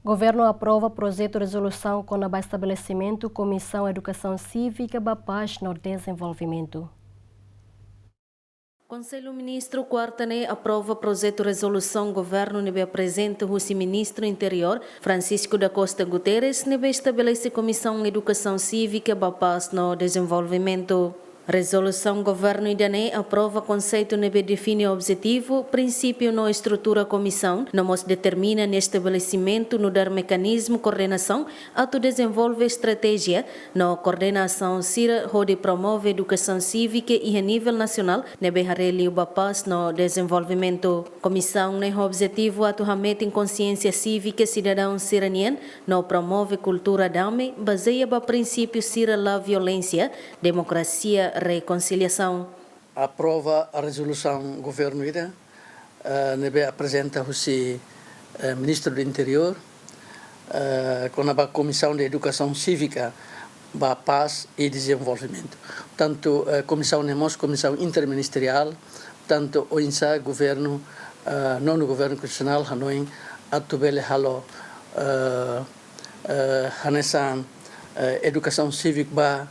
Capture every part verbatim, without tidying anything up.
Governu aprova projetu rezolusaun kona-ba estabelesimentu Komisaun Edukasaun Sívika ba Pás no Dezenvolvimentu. Konsellu Ministru kuarta ne'e aprova projetu rezolusaun governu ne'ebé aprezenta husi Ministru Interiór, Francisco da Costa Guterres, ne'ebé estabelese Komisaun Edukasaun Sívika ba Pás no Dezenvolvimentu. Rezolusaun governu ida-ne'e aprova konseitu ne'ebé define objetivu, prinsípiu no estrutura komisaun, no mós determina nia estabelesimentu nu'udar mekanizmu koordenasaun atu dezenvolve estratéjia no koordena asaun sira hodi promove edukasaun sívika iha nivel nasionál ne'ebé haree liu ba pás no dezenvolvimentu. Komisaun ne'e ho objetivu atu hametin konsiénsia sívika sidadaun sira-nian no promove kultura dame bazeia ba prinsípiu sira la violénsia, demokrasia, rekonsiliasaun. Aprova rezolusaun governu ida, eh, ne'ebé aprezenta husi, eh, Ministru do Interiór, eh, kona-ba Komisaun de Edukasaun Sívika ba Pás e Dezenvolvimentu. Tantu, eh, komisaun ne'e mós komisaun interministeriál, tantu oinsá governu, eh, nonu governu konstitusionál hanoin atu bele halo, eh, eh, hanesan, eh, edukasaun sívika ba,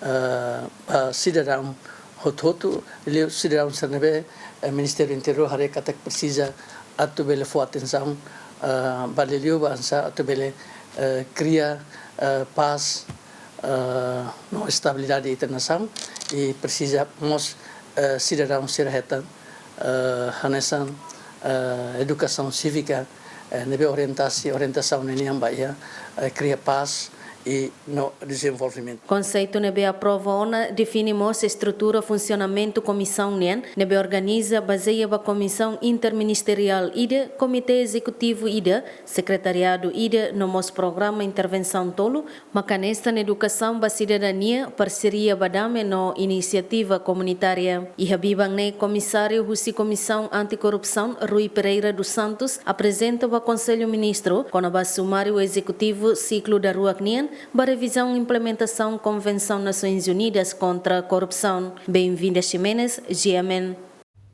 eh, ba sidadaun hotu-hotu, liuliu sidadaun sira ne'ebé, eh, Ministériu Interiór haree katak presiza atu bele fó atensaun, eh, ba liuliu ba hanesan atu bele, eh, kria, eh, pás, eh, no estabilidade iha nasaun, i presiza mós, eh, sidadaun sira hetan, eh, hanesan, eh, edukasaun sívika, eh, ne'ebé orientasi, orientasaun ninian ba iha, eh, kria pás i no dezenvolvimentu. Konseitu ne'ebé aprova ona define mós estrutura funsionamentu komisaun nian, ne'ebé organiza bazeia ba komisaun interministeriál ida, komité ezekutivu ida, sekretariadu ida, no mós programa intervensaun tolu, mak hanesan edukasaun ba sidadania, parseria ba dame no inisiativa komunitária. Iha biban ne'e Komisáriu husi Komisaun Antikorrupsaun, Rui Pereira dos Santos, aprezenta ba Konsellu Ministru kona-ba sumáriu ezekutivu siklu daruak nian ba revizaun implementasaun Konvensaun Nasoins Unidas kontra Korrupsaun. Benvinda Ximenes, G M N.